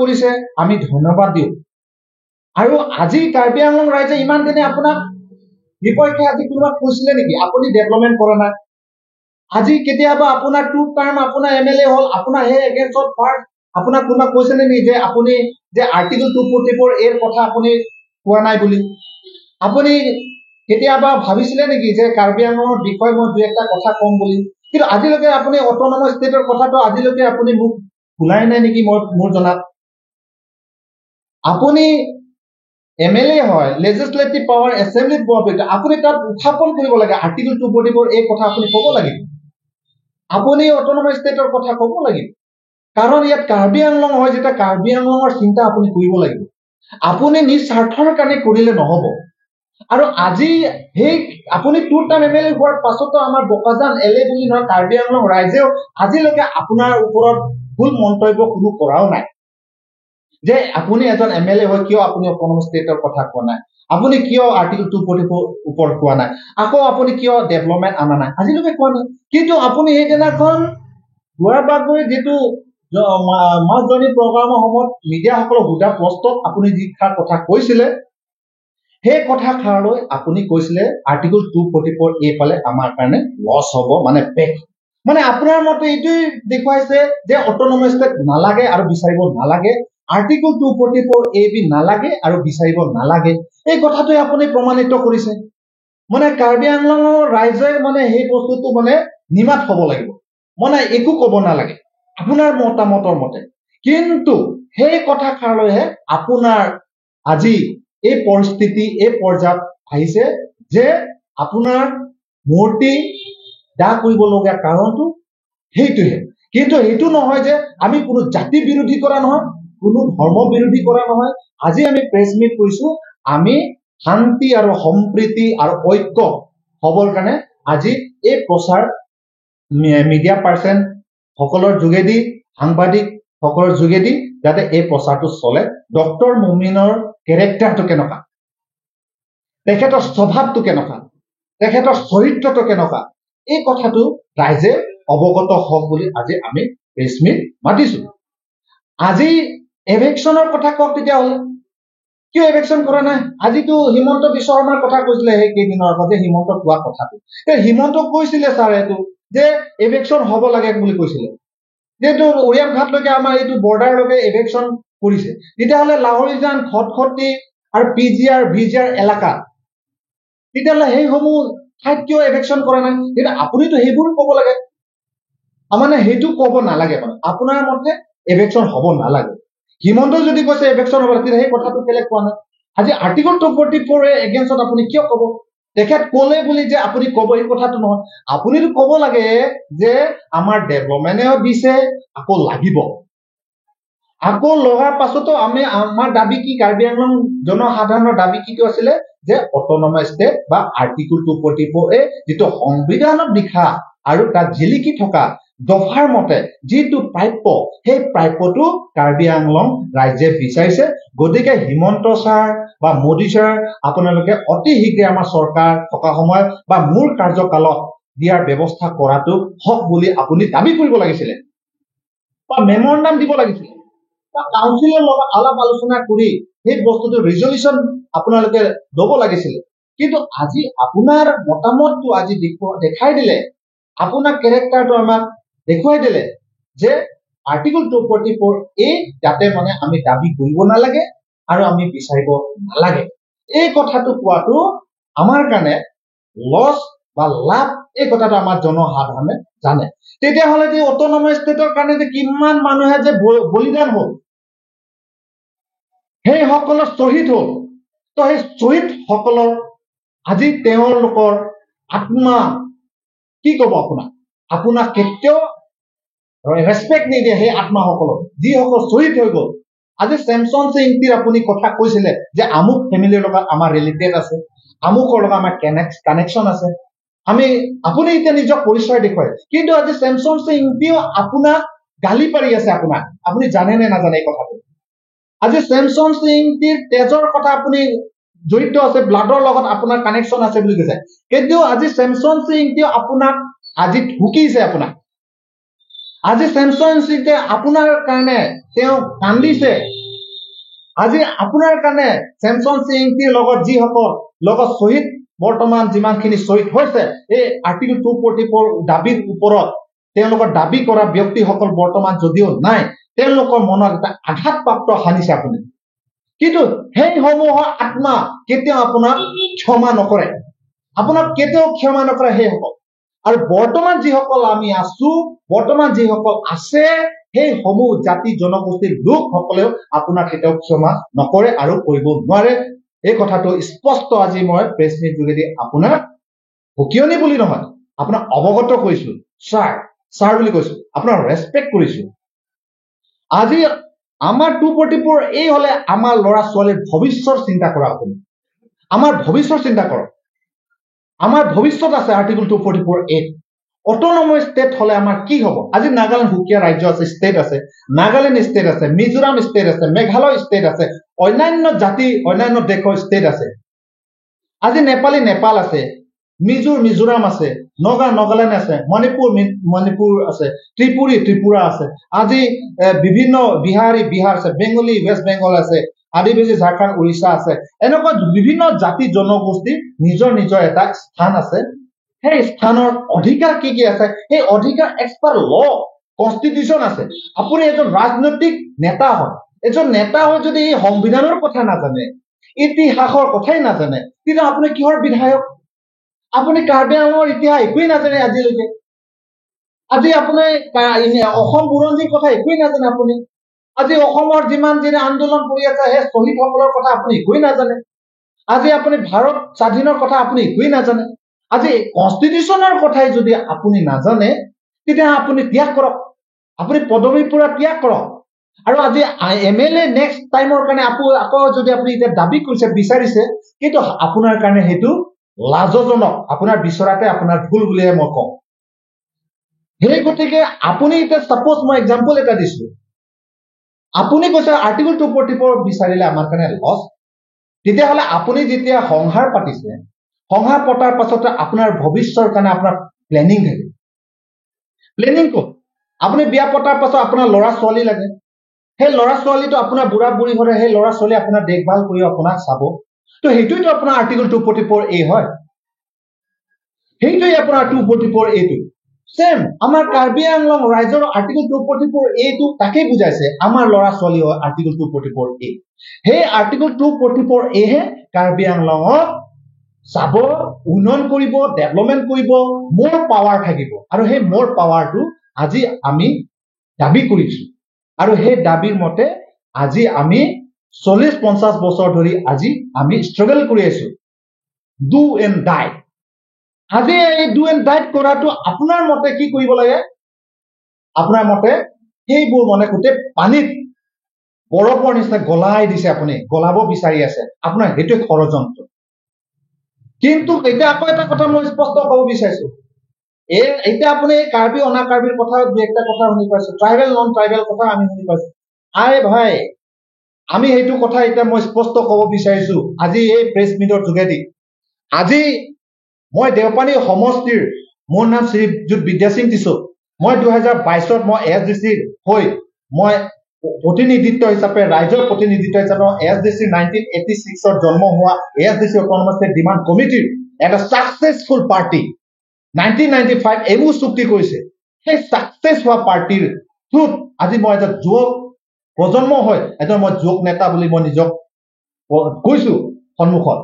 কৰিছে, আমি ধন্যবাদ দিওঁ। আৰু আজি কাৰ্বি আংলং ৰাইজে ইমান দিনে আপোনাক বিপক্ষে আজি কোনোবা কৈছিলে নেকি আপুনি ডেভেলপমেণ্ট কৰা নাই? আজি কেতিয়াবা আপোনাৰ 2 টাৰ্ম আপোনাৰ এম এল এ হ'ল, আপোনাৰ সেই এগেইনষ্টত ফাৰ্ষ্ট আপোনাক কোনোবা কৈছিলে নেকি যে আপুনি যে আৰ্টিকল 244 এৰ কথা আপুনি কোৱা নাই বুলি? আপুনি কেতিয়াবা ভাবিছিলে নেকি যে কাৰ্বি আংলঙৰ বিষয়ে মই দুই এটা কথা ক'ম বুলি? কিন্তু আজিলৈকে আপুনি অট'নমাছ ষ্টেটৰ কথাটো আজিলৈকে আপুনি মোক শুনাই নাই নেকি? মই মোৰ জনাত আপুনি এম এল এ হয়, লেজিছলেটিভ পাৱাৰ এছেম্বলিত পোৱা ব্যক্তি, আপুনি তাত উত্থাপন কৰিব লাগে আৰ্টিকল 244 এই কথা আপুনি ক'ব লাগিব, আপুনি অট'নমাছ ষ্টেটৰ কথা ক'ব লাগিব। কাৰণ ইয়াত কাৰ্বি আংলং হয় যেতিয়া কাৰ্বি আংলঙৰ চিন্তা আপুনি কৰিব লাগিব, আপুনি নিজ স্বাৰ্থৰ কাৰণে কৰিলে নহ'ব। আৰু আজি সেই আপুনি 2 টাৰ্ম এম এল এ হোৱাৰ পাছতো আমাৰ বোকাজান এল এ বুলি নহয়, কাৰ্বি আংলং ৰাইজেও আজিলৈকে আপোনাৰ ওপৰত ভুল মন্তব্য কোনো কৰাও নাই যে আপুনি এজন এম এল এ হৈ কিয় আপুনি অট'নমাছ ষ্টেটৰ কথা কোৱা নাই, আপুনি কিয় আৰ্টিকল 244 ওপৰত কোৱা নাই, আকৌ আপুনি কিয় ডেভেলপমেণ্ট অনা নাই, আজিলৈকে কোৱা নাই। কিন্তু আপুনি সেইদিনাখন দুৱাৰবাগৰি যিটো মাছ জইনিং প্ৰগ্ৰামৰ সময়ত মিডিয়াসকলক সোধা প্ৰশ্নত আপুনি যিষাৰ কথা কৈছিলে, সেই কথাষাৰলৈ আপুনি কৈছিলে আৰ্টিকল 244 এ পালে আমাৰ কাৰণে লছ হ'ব, মানে বেক। মানে আপোনাৰ মতে এইটোৱেই দেখুৱাইছে যে অট'নমাছ ষ্টেট নালাগে আৰু বিচাৰিব নালাগে, আৰ্টিকল 244 এ বি নালাগে আৰু বিচাৰিব নালাগে, এই কথাটোৱে আপুনি প্ৰমাণিত কৰিছে। মানে কাৰ্বি আংলঙৰ ৰাইজে মানে সেই বস্তুটো মানে নিমাত হ'ব লাগিব, মানে একো ক'ব নালাগে আপোনাৰ মতামতৰ মতে। কিন্তু সেই কথাষাৰলৈহে আপোনাৰ আজি এই পৰিস্থিতি এই পৰ্যায়ত আহিছে যে আপোনাৰ মূৰ্তি দাহ কৰিবলগীয়া কাৰণটো সেইটোহে। কিন্তু সেইটো নহয় যে আমি কোনো জাতি বিৰোধী কৰা নহয়, কোনো ধৰ্ম বিৰোধী কৰা নহয়। আজি আমি প্ৰেছ মিট কৰিছো, আমি শান্তি আৰু সম্প্ৰীতি আৰু ঐক্য হ'বৰ কাৰণে আজি এই প্ৰচাৰ মিডিয়া পাৰ্চন সকলৰ যোগেদি, সাংবাদিক সকলৰ যোগেদি যাতে এই প্ৰচাৰটো চলে। ডক্টৰ মুমিনৰ কেৰেক্টাৰটো কেনেকুৱা, তেখেতৰ স্বভাৱটো কেনেকুৱা, তেখেতৰ চৰিত্ৰটো কেনেকুৱা, এই কথাটো ৰাইজে অৱগত হওক বুলি আজি আমি প্ৰেছ মিট মাতিছো। আজি এভেকশ্যনৰ কথা কওক, তেতিয়াহ'লে কিয় এভেকশ্যন কৰা নাই? আজিতো হিমন্ত বিশ্ব শৰ্মাৰ কথা কৈছিলে সেই কেইদিনৰ আগত যে হিমন্ত কোৱা কথাটো, হিমন্তক কৈছিলে ছাৰে এইটো যে এভেকশ্যন হ'ব লাগে বুলি কৈছিলে, যিহেতু উৰিয়াম ঘাটলৈকে আমাৰ এইটো বৰ্ডাৰলৈকে এভেকশ্যন কৰিছে, তেতিয়াহ'লে লাহৰিজান, খটখটি আৰু P G R, V G R এলেকা, তেতিয়াহ'লে সেইসমূহ ঠাইত কিয় এভেকশ্যন কৰা নাই? তেতিয়া আপুনিতো সেইবোৰ ক'ব লাগে, মানে সেইটো ক'ব নালাগে, মানে আপোনাৰ মতে এভেকশ্যন হ'ব নালাগে। হিমন্তই যদি কৈছে এভেকশ্যন হ'ব লাগে, তেতিয়া সেই কথাটো কেলে কোৱা নাই? আজি আৰ্টিকল 244 এগেইনষ্টত আপুনি কিয় ক'ব? তেখেত ক'লে বুলি যে আপুনি ক'ব এই কথাটো নহয়, আপুনিতো ক'ব লাগে যে আমাৰ ডেভেলপমেণ্টেও দিছে, আকৌ লাগিব, আকৌ লগাৰ পাছতো আমি আমাৰ দাবী কি, কাৰ্বি আংলং জনসাধাৰণৰ দাবী কিটো আছিলে যে অট'নমাছ ষ্টেট বা আৰ্টিকল 244 এ যিটো সংবিধানত লিখা আৰু তাত জিলিকি থকা দফাৰ মতে যিটো প্ৰাপ্য, সেই প্ৰাপ্যটো কাৰ্বি আংলং ৰাইজে বিচাৰিছে। গতিকে হিমন্ত ছাৰ বা মোদী ছাৰ, আপোনালোকে অতি শীঘ্ৰে আমাৰ চৰকাৰ থকা সময়ত বা মোৰ কাৰ্যকালত দিয়াৰ ব্যৱস্থা কৰাটো হওক বুলি আপুনি দাবী কৰিব লাগিছিলে, বা মেমৰেণ্ডাম দিব লাগিছিলে, বা কাউন্সিলৰ লগত আলাপ আলোচনা কৰি সেই বস্তুটো ৰিজলিউশ্যন আপোনালোকে ল'ব লাগিছিলে। কিন্তু আজি আপোনাৰ মতামতটো আজি দেখাই দিলে, আপোনাৰ কেৰেক্টাৰটো আমাক দেখুৱাই দিলে যে আৰ্টিকল 244 এ যাতে মানে আমি দাবী কৰিব নালাগে আৰু আমি বিচাৰিব নালাগে। এই কথাটো কোৱাটো আমাৰ কাৰণে লছ বা লাভ, এই কথাটো আমাৰ জনসাধাৰণে জানে। তেতিয়াহ'লে যে অট'নমাছ ষ্টেটৰ কাৰণে যে কিমান মানুহে যে বলিদান হ'ল, সেই সকলৰ শ্বহীদ হ'ল, তো সেই শ্বহীদ সকলৰ আজি তেওঁলোকৰ আত্মা কি ক'ব আপোনাক? আপোনাক কেতিয়াও ৰেচপেক্ট নিদিয়ে সেই আত্মাসকলক যিসকল শ্বহীদ হৈ গ'ল। আজি চেমচন সিংটিৰ আপুনি কথা কৈছিলে যে আমুক ফেমিলিৰ লগত আমাৰ ৰিলেটেড আছে, আমুকৰ লগত আমাৰ কানেকশ্যন আছে, আমি আপুনি এতিয়া নিজক পৰিচয় দেখুৱাই, কিন্তু আজি চেমচন সিংটিও আপোনাক গালি পাৰি আছে আপোনাক, আপুনি জানে নে নাজানে এই কথাটো? আজি চেমচন সিংটিৰ তেজৰ কথা আপুনি জড়িত আছে, ব্লাডৰ লগত আপোনাৰ কানেকশ্যন আছে বুলি কৈছে, কিন্তু আজি চেমচন সিংটিও আপোনাক আজি ঢুকিছে আপোনাক। আজি চেমচন সিংতে আপোনাৰ কাৰণে তেওঁ কান্দিছে। আজি আপোনাৰ কাৰণে চেমচন সিংটিৰ লগত যিসকল লগত শ্বহীদ, বৰ্তমান যিমানখিনি শ্বহীদ হৈছে এই আৰ্টিকল 244 দাবীৰ ওপৰত তেওঁলোকৰ দাবী কৰা ব্যক্তিসকল বৰ্তমান যদিও নাই, তেওঁলোকৰ মনত এটা আঘাতপ্ৰাপ্ত সানিছে আপুনি। কিন্তু সেইসমূহৰ আত্মা কেতিয়াও আপোনাক ক্ষমা নকৰে, আপোনাক কেতিয়াও ক্ষমা নকৰে সেইসকল। আৰু বৰ্তমান যিসকল আমি আছো, বৰ্তমান যিসকল আছে, সেইসমূহ জাতি জনগোষ্ঠীৰ লোকসকলেও আপোনাক কেতিয়াও ক্ষমা নকৰে আৰু কৰিব নোৱাৰে। এই কথাটো স্পষ্ট আজি মই প্ৰেছ মিট যোগেদি আপোনাক সকিয়নি বুলি নহয়, আপোনাক অৱগত কৰিছো, ছাৰ ছাৰ বুলি কৈছো, আপোনাক ৰেচপেক্ট কৰিছো। আজি আমাৰ 244 এই হলে আমাৰ ল'ৰা ছোৱালীৰ ভৱিষ্যৰ চিন্তা কৰা, আপুনি আমাৰ ভৱিষ্যৰ চিন্তা কৰক। আমাৰ ভৱিষ্যত আছে আৰ্টিকল 244 এ। অট'নমাছ ষ্টেট হলে আমাৰ কি হ'ব? আজি নাগালেণ্ড সুকীয়া ৰাজ্য আছে, ষ্টেট আছে, নাগালেণ্ড ষ্টেট আছে, মিজোৰাম ষ্টেট আছে, মেঘালয় ষ্টেট আছে, অন্যান্য জাতি অন্যান্য দেশৰ ষ্টেট আছে। আজি নেপালী নেপাল আছে, মিজোৰ মিজোৰাম আছে, নগা নগালেণ্ড আছে, মণিপুৰ মণিপুৰ আছে, ত্ৰিপুৰী ত্ৰিপুৰা আছে, আজি বিভিন্ন বিহাৰী বিহাৰ আছে, বেংগলী ৱেষ্ট বেংগল আছে, আদিবাসী ঝাৰখণ্ড উৰিষ্যা আছে। এনেকুৱা বিভিন্ন জাতি জনগোষ্ঠীৰ নিজৰ নিজৰ এটা স্থান আছে। সেই স্থানৰ অধিকাৰ কি কি আছে, সেই অধিকাৰ এজ পাৰ ল কনষ্টিটিউশ্যন আছে। আপুনি এজন ৰাজনৈতিক নেতা হয়, এজন নেতা হৈ যদি এই সংবিধানৰ কথা নাজানে, ইতিহাসৰ কথাই নাজানে, তেতিয়া আপুনি কিহৰ বিধায়ক? আপুনি কাৰ্বি আংলঙৰ ইতিহাস একোৱেই নাজানে আজিলৈকে। আজি আপুনি অসম বুৰঞ্জীৰ কথা একোৱেই নাজানে। আপুনি আজি অসমৰ যিমান যি আন্দোলন কৰি আছে সেই শ্বহীদসকলৰ কথা আপুনি একোৱেই নাজানে। আজি আপুনি ভাৰত স্বাধীনৰ কথা আপুনি একোৱেই নাজানে। আজি কনষ্টিটিউশ্যনৰ কথাই যদি আপুনি নাজানে, তেতিয়া আপুনি ত্যাগ কৰক, আপুনি পদবীৰ পৰা ত্যাগ কৰক। আৰু আজি এম এল এ নেক্সট টাইমৰ কাৰণে আকৌ যদি আপুনি এতিয়া দাবী কৰিছে, বিচাৰিছে, কিন্তু আপোনাৰ কাৰণে সেইটো লাজজনক, আপোনাৰ বিচৰাতে আপোনাৰ ভুল বুলিহে মই কওঁ। সেই গতিকে আপুনি এতিয়া চাপ'জ মই এক্সাম্পল এটা দিছো, আপুনি কৈছে আৰ্টিকল 244 বিচাৰিলে আমাৰ কাৰণে লছ। তেতিয়াহ'লে আপুনি যেতিয়া সংহাৰ পাতিছে, সংহাৰ পতাৰ পাছতে আপোনাৰ ভৱিষ্যৰ কাৰণে আপোনাৰ প্লেনিং থাকে। প্লেনিং ক'ত? আপুনি বিয়া পতাৰ পাছত আপোনাৰ ল'ৰা ছোৱালী লাগে, সেই ল'ৰা ছোৱালীটো আপোনাৰ বুঢ়া বুঢ়ী হ'লে সেই ল'ৰা ছোৱালী আপোনাৰ দেখভাল কৰি আপোনাক চাব। তো সেইটোৱেতো আপোনাৰ আৰ্টিকল 244 এ হয়, সেইটোৱে আপোনাৰ 244 এটো চেম আমাৰ কাৰ্বি আংলং ৰাইজৰ আৰ্টিকল 244 এটো তাকেই বুজাইছে, আমাৰ ল'ৰা ছোৱালী হয় আৰ্টিকল 244 এ। সেই আৰ্টিকল 244 এহে কাৰ্বি আংলঙক চাব, উন্নয়ন কৰিব, ডেভেলপমেণ্ট কৰিব, মোৰ পাৱাৰ থাকিব। আৰু সেই মোৰ পাৱাৰটো আজি আমি দাবী কৰিছো। আৰু সেই দাবীৰ মতে আজি আমি 40-50 বছৰ ধৰি আজি আমি ষ্ট্ৰাগল কৰি আছো, do and ডাই। আজি এই do and ডাইট কৰাটো আপোনাৰ মতে কি কৰিব লাগে? আপোনাৰ মতে সেইবোৰ মানে গোটেই পানীত বৰফৰ নিচিনা গলাই দিছে, আপুনি গলাব বিচাৰি আছে, আপোনাৰ সেইটোৱে ষড়যন্ত্ৰ। কিন্তু এতিয়া আকৌ এটা কথা মই স্পষ্ট ক'ব বিচাৰিছো, এই এতিয়া আপুনি কাৰ্বি অনা কাৰ্বিৰ কথা দুই একটা কথা শুনি পাইছো, ট্ৰাইবেল নন ট্ৰাইবেল কথা আমি শুনি পাইছো। আৰে ভাই, আমি সেইটো কথা এতিয়া মই স্পষ্ট ক'ব বিচাৰিছো আজি এই প্ৰেছ মিটৰ যোগেদি। আজি মই দেওপানী সমষ্টিৰ, মোৰ নাম শ্ৰীযুত বিদ্যাসিং টিছো, মই 2022ত মই এছ ডি চিৰ হৈ মই প্ৰতিনিধিত্ব হিচাপে, ৰাইজৰ প্ৰতিনিধিত্ব হিচাপে মই এছ ডি চিৰ 1986ত জন্ম হোৱা S D C autonomous state demand কমিটিৰ এটা ছাকচেছফুল পাৰ্টি 1995 এইবোৰ চুক্তি কৰিছে। সেই ছাকচেছ হোৱা পাৰ্টিৰ থ্ৰুত আজি মই এজন যুৱক প্ৰজন্ম হৈ এজন মই যুৱক নেতা বুলি মই নিজক কৈছো সন্মুখত,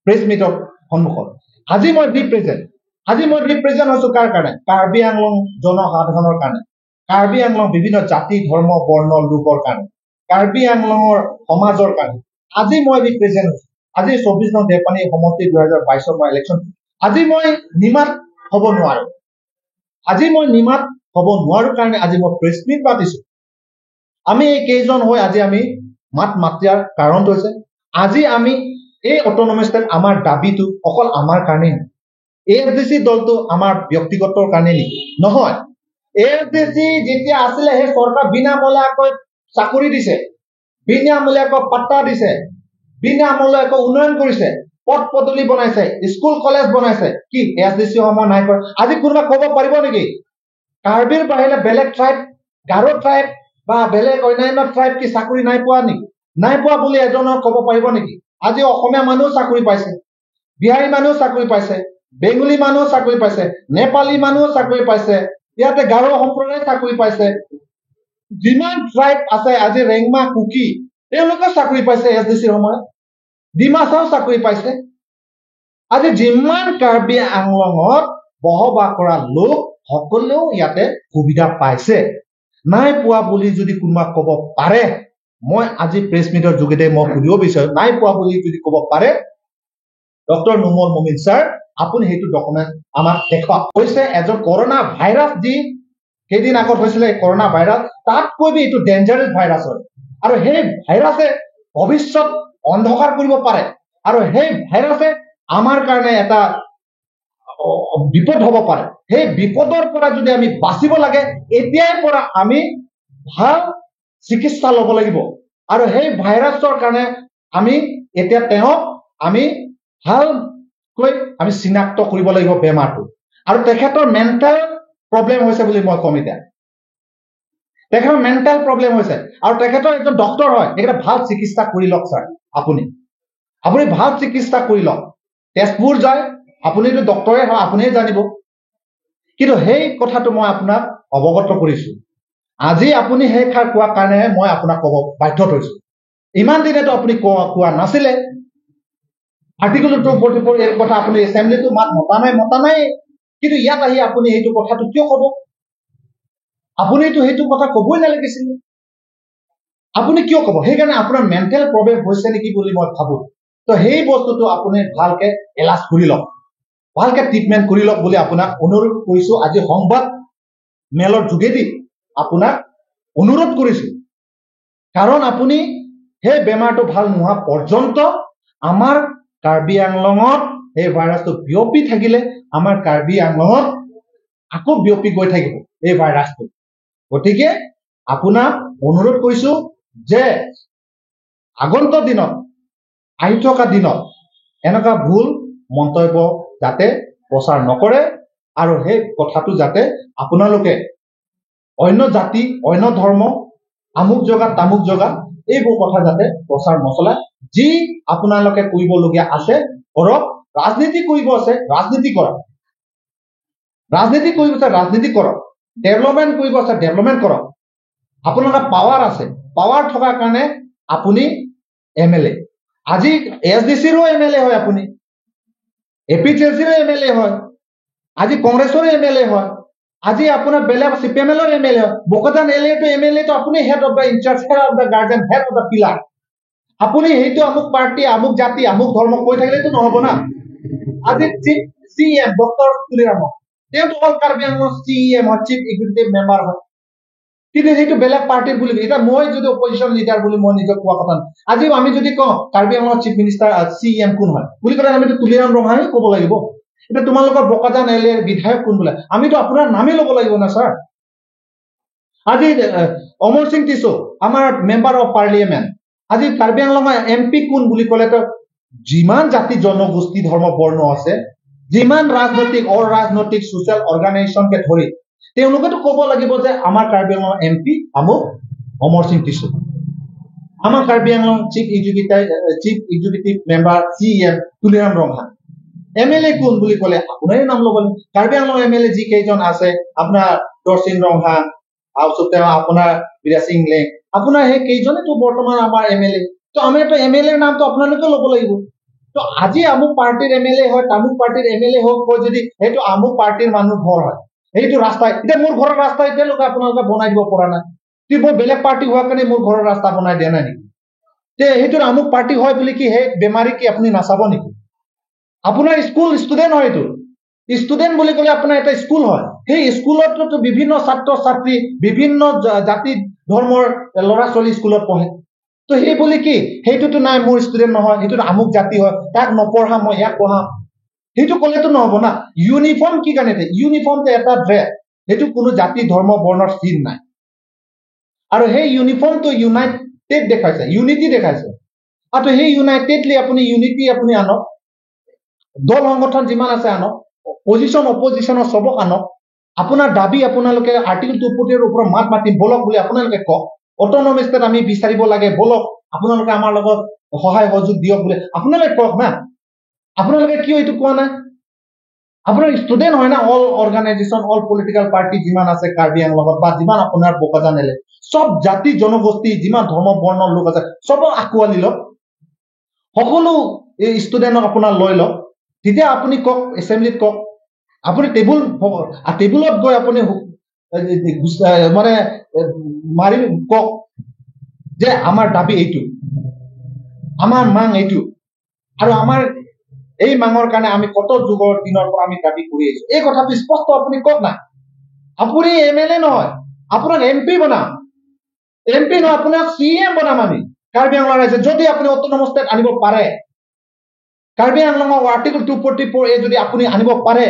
প্ৰেছ মিটৰ সন্মুখত। আজি মই ৰিপ্ৰেজেণ্ট, আজি মই ৰিপ্ৰেজেণ্ট হৈছো কাৰ কাৰণে? কাৰ্বি আংলং জনসাধাৰণৰ কাৰণে, কাৰ্বি আংলং বিভিন্ন জাতি ধৰ্ম বৰ্ণ লোকৰ কাৰণে, কাৰ্বি আংলঙৰ সমাজৰ কাৰণে আজি মই ৰিপ্ৰেজেণ্ট হৈছো। আজি 24 নং দেওপানী সমষ্টি 2022ত মই ইলেকশ্যন, আজি মই নিমাত হ'ব নোৱাৰো, আজি মই নিমাত হ'ব নোৱাৰো কাৰণে আজি মই প্ৰেছ মিট পাতিছো। আমি এই কেইজন হৈ আজি আমি মাত মাতিয়াৰ কাৰণটো হৈছে আজি আমি এই অট'নমাছ ষ্টেট আমাৰ দাবীটো অকল আমাৰ কাৰণেই নহয়, এ এছ ডি চি দলটো আমাৰ ব্যক্তিগতৰ কাৰণে নেকি? নহয়। এ এছ ডি চি যেতিয়া আছিলে সেই চৰকাৰ বিনামূলীয়াকৈ চাকৰি দিছে, বিনামূলীয়াকৈ পাট্টা দিছে, বিনামূলীয়াকৈ উন্নয়ন কৰিছে, পথ পদূলি বনাইছে, স্কুল কলেজ বনাইছে, কি এছ ডি চি সময় নাই কৰা? আজি কোনোবা ক'ব পাৰিব নেকি কাৰ্বিৰ বাহিৰে বেলেগ ট্ৰাইব, গাৰো ট্ৰাইব বা বেলেগ অন্যান্য ট্ৰাইব কি চাকৰি নাই পোৱা নেকি? নাই পোৱা বুলি এজনক ক'ব পাৰিব নেকি? আজি অসমীয়া মানুহ চাকৰি পাইছে, বিহাৰী মানুহ চাকৰি পাইছে, বেংগলী মানুহ চাকৰি পাইছে, নেপালী মানুহ চাকৰি পাইছে, ইয়াতে গাৰো সম্প্ৰদায় চাকৰি পাইছে, যিমান ট্ৰাইব আছে আজি ৰেংমা, কুকি তেওঁলোকেও চাকৰি পাইছে এছ ডি চিৰ সময়ত, ডিমাচাও চাকৰি পাইছে। আজি যিমান কাৰ্বি আংলঙত বসবাস কৰা লোক সকলেও ইয়াতে সুবিধা পাইছে। নাই পোৱা বুলি যদি কোনোবা ক'ব পাৰে, মই আজি প্ৰেছ মিটৰ যোগেদি মই সুধিব বিচাৰো, নাই পোৱা বুলি যদি ক'ব পাৰে ডক্টৰ নুমল মমিন ছাৰ, আপুনি সেইটো ডকুমেণ্ট আমাক দেখুৱাওক। হৈছে এজন কৰোণা ভাইৰাছ যি কেইদিন আগত হৈছিলে কৰোণা ভাইৰাছ, তাতকৈ বি এইটো ডেঞ্জাৰাছ ভাইৰাছ হয় আৰু সেই ভাইৰাছে ভৱিষ্যত অন্ধকাৰ কৰিব পাৰে আৰু সেই ভাইৰাছে আমাৰ কাৰণে এটা বিপদ হ'ব পাৰে। সেই বিপদৰ পৰা যদি আমি বাচিব লাগে, এতিয়াৰ পৰা আমি ভাল চিকিৎসা ল'ব লাগিব আৰু সেই ভাইৰাছৰ কাৰণে আমি এতিয়া তেওঁক আমি ভালকৈ আমি চিনাক্ত কৰিব লাগিব বেমাৰটো। আৰু তেখেতৰ মেণ্টেল প্ৰব্লেম হৈছে বুলি মই ক'ম। এতিয়া তেখেতৰ মেণ্টেল প্ৰব্লেম হৈছে আৰু তেখেতৰ এজন ডক্তৰ হয়, তেখেতে ভাল চিকিৎসা কৰি লওক ছাৰ, আপুনি আপুনি ভাল চিকিৎসা কৰি লওক। তেজপুৰ যায়, আপুনিতো ডক্তৰে হয়, আপুনিয়ে জানিব। কিন্তু সেই কথাটো মই আপোনাক অৱগত কৰিছো। আজি আপুনি সেই খাৰ কোৱাৰ কাৰণেহে মই আপোনাক ক'ব বাধ্যত হৈছো। ইমান দিনেতো আপুনি কোৱা নাছিলে। আৰ্টিকল 244 এই কথা আপুনি এছেম্বলিটো মাত মতা নাই, কিন্তু ইয়াত আহি আপুনি সেইটো কথাটো কিয় ক'ব? আপুনিতো সেইটো কথা ক'বই নালাগিছিলে, আপুনি কিয় ক'ব? সেইকাৰণে আপোনাৰ মেণ্টেল প্ৰব্লেম হৈছে নেকি বুলি মই ভাবো। তো সেই বস্তুটো আপুনি ভালকে এলাজ কৰি লওক, ভালকে ট্ৰিটমেণ্ট কৰি লওক বুলি আপোনাক অনুৰোধ কৰিছো। আজি সংবাদ মেলৰ যোগেদি আপোনাক অনুৰোধ কৰিছো, কাৰণ আপুনি সেই বেমাৰটো ভাল নোহোৱা পৰ্যন্ত আমাৰ কাৰ্বি আংলঙত সেই ভাইৰাছটো বিয়পি থাকিলে আমাৰ কাৰ্বি আংলঙত আকৌ বিয়পি গৈ থাকিব এই ভাইৰাছটো। গতিকে আপোনাক অনুৰোধ কৰিছো যে আগন্তুক দিনত, আহি থকা দিনত এনেকুৱা ভুল মন্তব্য যাতে প্ৰচাৰ নকৰে আৰু সেই কথাটো যাতে আপোনালোকে অন্য জাতি, অন্য ধৰ্ম, আমুক জেগাত তামুক জেগাত এইবোৰ কথা যাতে প্ৰচাৰ নচলায়। যি আপোনালোকে কৰিবলগীয়া আছে কৰক, ৰাজনীতি কৰিব আছে ৰাজনীতি কৰক, ৰাজনীতি কৰিব আছে ৰাজনীতি কৰক, ডেভেলপমেণ্ট কৰিব আছে ডেভেলপমেণ্ট কৰক। আপোনালোকৰ পাৱাৰ আছে, পাৱাৰ থকাৰ কাৰণে আপুনি এম এল এ, আজি S D zero M L A হয়, আপুনি A P L zero M L A হয়, আজি কংগ্ৰেছৰো এম এল এ হয়, আজি আপোনাৰ বেলেগ চি পি এম এলৰ এম এল এ হয়, বোকাজান এল এটো এম এল এ, তো আপুনি head of the incharge, head of the guardian, head of the pillar. আপুনি সেইটো আমুক পাৰ্টি, আমুক জাতি, আমুক ধৰ্ম কৈ থাকিলেতো নহ'ব না। আজি chief C M doctor Tuliram, তেওঁতো all Karbi Anglong C M হয়, চিফ এক্সিকিউটিভ মেম্বাৰ হয়, কিন্তু সেইটো বেলেগ পাৰ্টিৰ বুলি। এতিয়া মই যদি অপজিশ্যন লিডাৰ বুলি মই নিজক কোৱা কথা নহয়। আজি আমি যদি কওঁ কাৰ্বি আংলঙৰ চিফ মিনিষ্টাৰ চি এম কোন হয় বুলি ক'লে আমিতো তুলিৰাম ৰংহাঙে ক'ব লাগিব। এতিয়া তোমালোকৰ বোকাজান এল এৰ বিধায়ক কোন বোলে, আমিতো আপোনাৰ নামেই ল'ব লাগিব না ছাৰ। আজি অমৰ সিং টিছু আমাৰ মেম্বাৰ অফ পাৰ্লিয়ামেণ্ট, আজি কাৰ্বি আংলঙৰ এম পি কোন বুলি ক'লে তো যিমান জাতি জনগোষ্ঠী ধৰ্ম বৰ্ণ আছে, যিমান ৰাজনৈতিক অৰাজনৈতিক ছচিয়েল অৰ্গেনাইজেশ্যনকে ধৰি তেওঁলোকেতো ক'ব লাগিব যে আমাৰ কাৰ্বি আংলঙৰ এম পি আমুক অমৰ সিং টিছু, আমাৰ Karbi Anglong chief executive member C M Tuliram Ronghang, M L A কোন বুলি ক'লে আপোনাৰে নাম ল'ব লাগিব। কাৰ্বি আংলং এম এল এ যি কেইজন আছে, আপোনাৰ দৰ্শিং ৰংহাং, তাৰপিছত তেওঁ আপোনাৰ বীৰা সিং লেং, আপোনাৰ সেই কেইজনেতো বৰ্তমান আমাৰ এম এল এ। তো আমিতো এম এল এৰ নামটো আপোনালোকেও ল'ব লাগিব। তো আজি আমুক পাৰ্টিৰ এম এল এ হয়, তামুক পাৰ্টিৰ এম এল এ হওক, হয় যদি সেইটো আমুক পাৰ্টিৰ মানুহ ঘৰ হয়, সেইটো ৰাস্তা এতিয়া মোৰ ঘৰৰ ৰাস্তা এতিয়ালৈকে আপোনালোকে বনাই দিব পৰা নাই, কি মই বেলেগ পাৰ্টি হোৱাৰ কাৰণে মোৰ ঘৰৰ ৰাস্তা বনাই দিয়া নাই নেকি? তে সেইটো আমুক পাৰ্টি হয় বুলি কি সেই বেমাৰী কি আপুনি নাচাব নেকি? আপোনাৰ স্কুল ষ্টুডেণ্ট হয়, এইটো ষ্টুডেণ্ট বুলি ক'লে আপোনাৰ এটা স্কুল হয়, সেই স্কুলততো বিভিন্ন ছাত্ৰ ছাত্ৰী, বিভিন্ন জাতি ধৰ্মৰ ল'ৰা ছোৱালী স্কুলত পঢ়ে। তো সেই বুলি কি সেইটোতো নাই মোৰ ষ্টুডেণ্ট নহয়, সেইটোতো আমুক জাতি হয়, তাক নপঢ়াম মই ইয়াক পঢ়াম, সেইটো ক'লেতো নহ'ব না। ইউনিফৰ্ম কি কাৰণে? ইউনিফৰ্মটো এটা ড্ৰেছ, সেইটো কোনো জাতি ধৰ্ম বৰ্ণৰ চিন নাই। আৰু সেই ইউনিফৰ্মটো ইউনাইটেড দেখাইছে, ইউনিটি দেখাইছে। আৰু সেই ইউনাইটেডলি আপুনি ইউনিটি আপুনি আনক, দল সংগঠন যিমান আছে আনক, পজিশ্যন অপজিশ্যনৰ চবক আনক। আপোনাৰ দাবী আপোনালোকে আৰ্টিকল 244 ওপৰত মাত মাতিম বলক বুলি আপোনালোকে কওক। অট'নমাছ ষ্টেট আমি বিচাৰিব লাগে, বলক আপোনালোকে আমাৰ লগত সহায় সহযোগ দিয়ক বুলি আপোনালোকে কওক না। আপোনালোকে কিয় এইটো কোৱা নাই? আপোনাৰ ষ্টুডেণ্ট হয় না, all organisation, all political party যিমান আছে কাৰ্বি আংলঙত বা যিমান আপোনাৰ বোকাজান এলে চব জাতি জনগোষ্ঠী যিমান ধৰ্ম বৰ্ণৰ লোক আছে চবক আঁকোৱালি লওক, সকলো এই ষ্টুডেণ্টক আপোনাৰ লৈ লওক। তেতিয়া আপুনি কওক, এছেম্বলিত কওক, আপুনি টেবুলত গৈ আপুনি মানে মাৰি কওক যে আমাৰ দাবী এইটো, আমাৰ মাং এইটো, আৰু আমাৰ এই মাঙৰ কাৰণে আমি কত যুগৰ দিনৰ পৰা আমি দাবী কৰি আহিছো। এই কথাটো স্পষ্ট আপুনি কওক না। আপুনি এম এল এ নহয়, আপোনাক এম পি বনাম, এম পি নহয় আপোনাক চি এম বনাম আমি কাৰ্বি আংলং ৰাইজে, যদি আপুনি অট'নমাছ ষ্টেট আনিব পাৰে। কাৰ্বি আংলঙৰ আৰ্টিকল 244 এ যদি আপুনি আনিব পাৰে,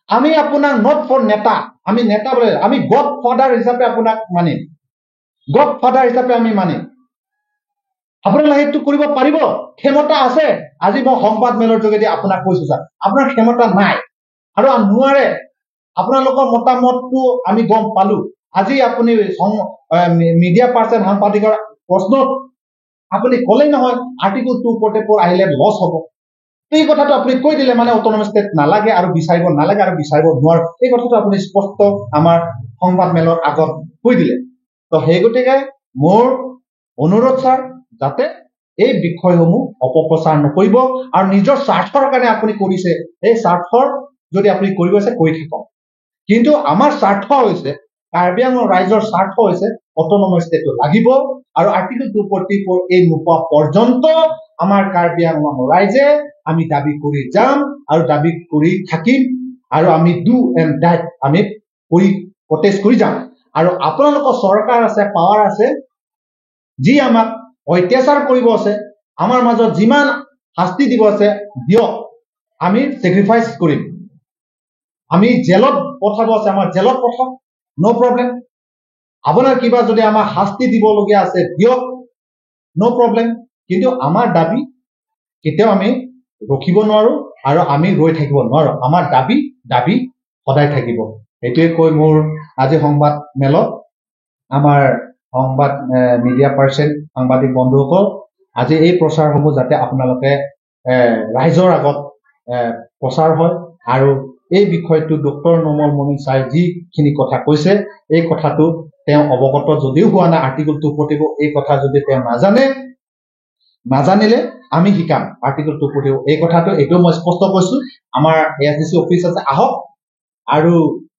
আমি আপোনাক not for নেতা, আমি নেতা বোলে আমি গড ফাদাৰ হিচাপে আপোনাক মানিম, গড ফাদাৰ হিচাপে আমি মানিম। আপোনালোকে সেইটো কৰিব পাৰিব, ক্ষমতা আছে। আজি মই সংবাদ মেলৰ যোগেদি আপোনাক কৈছো ছাৰ, আপোনাৰ ক্ষমতা নাই আৰু নোৱাৰে। আপোনালোকৰ মতামতটো আমি গম পালো। আজি আপুনি মিডিয়া পাৰ্চন সাংবাদিকৰ প্ৰশ্নত আপুনি ক'লেই নহয় আৰ্টিকল 244 আহিলে লছ হ'ব, এই কথাটো আপুনি কৈ দিলে মানে অট'নমাছ ষ্টেট নালাগে আৰু বিচাৰিব নালাগে আৰু বিচাৰিব নোৱাৰো, এই কথাটো আপুনি স্পষ্ট আমাৰ সংবাদ মেলৰ আগত কৈ দিলে। তো সেই গতিকে মোৰ অনুৰোধ ছাৰ, যাতে এই বিষয়সমূহ অপপ্ৰচাৰ নকৰিব আৰু নিজৰ স্বাৰ্থৰ কাৰণে আপুনি কৰিছে, এই স্বাৰ্থৰ যদি আপুনি কৰিব আছে কৰি থাকক, কিন্তু আমাৰ স্বাৰ্থ হৈছে কাৰ্বি আংলং ৰাইজৰ স্বাৰ্থ হৈছে অট'নমাছ ষ্টেটটো লাগিব আৰু আৰ্টিকল 244 এই নোপোৱা পৰ্যন্ত আমাৰ কাৰ্বি আংলং ৰাইজে আমি দাবী কৰি যাম আৰু দাবী কৰি থাকিম আৰু আমি do and ডাই আমি কৰি প্ৰটেষ্ট কৰি যাম। আৰু আপোনালোকৰ চৰকাৰ আছে, পাৱাৰ আছে, যি আমাক অত্যাচাৰ কৰিব আছে, আমাৰ মাজত যিমান শাস্তি দিব আছে দিয়ক, আমি চেক্ৰিফাইচ কৰিম। আমি জেলত পঠাব আছে, আমাৰ জেলত পঠাওক, ন' প্ৰব্লেম। আপোনাৰ কিবা যদি আমাৰ শাস্তি দিবলগীয়া আছে দিয়ক, ন' প্ৰব্লেম। কিন্তু আমাৰ দাবী কেতিয়াও আমি ৰখিব নোৱাৰো আৰু আমি ৰৈ থাকিব নোৱাৰো। আমাৰ দাবী দাবী সদায় থাকিব। সেইটোৱে কৈ মোৰ আজি সংবাদ মেলত আমাৰ সংবাদ মিডিয়া পাৰ্চন সাংবাদিক বন্ধুসকল, আজি এই প্ৰচাৰসমূহ যাতে আপোনালোকে ৰাইজৰ আগত প্ৰচাৰ হয় আৰু এই বিষয়টো ডক্টৰ নোমল মমিন ছাৰে যিখিনি কথা কৈছে এই কথাটো তেওঁ অৱগত যদিও হোৱা নাই, আৰ্টিকল 244 এই কথা যদি তেওঁ নাজানে, নাজানিলে আমি শিকাম আৰ্টিকল 244 এই কথাটো। এইটো মই স্পষ্ট কৈছো, আমাৰ ASDC office আছে, আহক। আৰু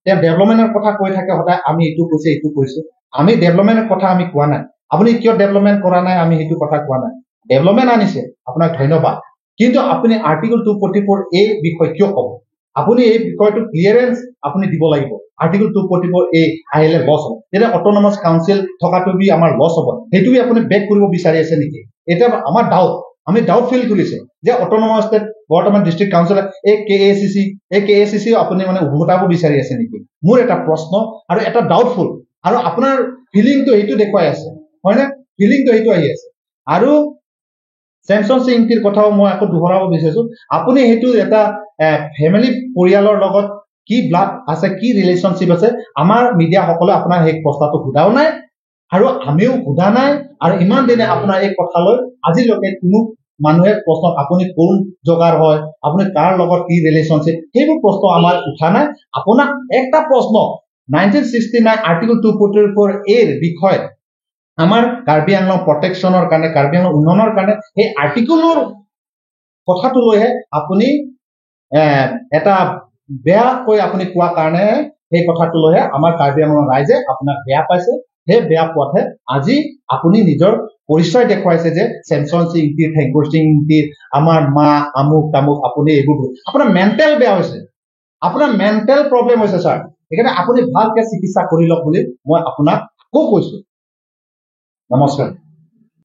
তেওঁ ডেভেলপমেণ্টৰ কথা কৈ থাকে সদায়, আমি এইটো কৈছো এইটো কৈছো, আমি ডেভেলপমেণ্টৰ কথা আমি কোৱা নাই। আপুনি কিয় ডেভেলপমেণ্ট কৰা নাই আমি সেইটো কথা কোৱা নাই। ডেভেলপমেণ্ট আনিছে, আপোনাক ধন্যবাদ, কিন্তু আপুনি আৰ্টিকল 244 এই বিষয় কিয় ক'ব? আপুনি এই বিষয়টো ক্লিয়াৰেঞ্চ আপুনি দিব লাগিব। আৰ্টিকল 244 এ আহিলে লছ হ'ব, তেতিয়া অট'নমাছ কাউন্সিল থকাটো বি আমাৰ লছ হ'ব, সেইটো বি আপুনি বেক কৰিব বিচাৰি আছে নেকি? এতিয়া আমাৰ ডাউট, আমি ডাউট ফিল কৰিছে যে অট'নমাছ ষ্টেট বৰ্তমান ডিষ্ট্ৰিক্ট কাউন্সিল এই KACC, এই KACC আপুনি মানে উভতাব বিচাৰি আছে নেকি? মোৰ এটা প্ৰশ্ন আৰু এটা ডাউটফুল, আৰু আপোনাৰ ফিলিংটো সেইটো দেখুৱাই আছে, হয়নে? ফিলিংটো সেইটো আহি আছে। আৰু চেমচন সিং ইংতিৰ কথাও মই আকৌ দোহৰাব বিচাৰিছো, আপুনি সেইটো এটা ফেমিলি পৰিয়ালৰ লগত কি ব্লাড আছে, কি ৰিলেশ্যনশ্বিপ আছে, আমাৰ মিডিয়াসকলে আপোনাৰ সেই প্ৰশ্নটো সোধাও নাই আৰু আমিও সোধা নাই। আৰু ইমান দিনে আপোনাৰ এই কথালৈ আজিলৈকে কোনো মানুহে প্ৰশ্ন, আপুনি কোন জগাৰ হয়, আপুনি কাৰ লগত কি ৰিলেশ্যনশ্বিপ, সেইবোৰ প্ৰশ্ন আমাৰ উঠা নাই। আপোনাক একটা প্ৰশ্ন, 1969 আৰ্টিকল 244 এৰ বিষয়ে আমাৰ কাৰ্বি আংলং প্ৰটেকশ্যনৰ কাৰণে, কাৰ্বি আংলং উন্নয়নৰ কাৰণে সেই আৰ্টিকলৰ কথাটো লৈহে আপুনি এটা বেয়াকৈ আপুনি কোৱা কাৰণে সেই কথাটো লৈহে আমাৰ কাৰ্বি আংলং ৰাইজে আপোনাক বেয়া পাইছে। সেই বেয়া পোৱাতহে আজি আপুনি নিজৰ পৰিচয় দেখুৱাইছে যে চেমচন সিং ইংতিৰ, ঠেংকুৰ সিং ইংতিৰ, আমাৰ মা আমুক তামুক, আপুনি এইবোৰ আপোনাৰ মেণ্টেল বেয়া হৈছে, আপোনাৰ মেণ্টেল প্ৰব্লেম হৈছে ছাৰ। সেইকাৰণে আপুনি ভালকে চিকিৎসা কৰি লওক বুলি মই আপোনাক আকৌ কৈছো। নমস্কাৰ।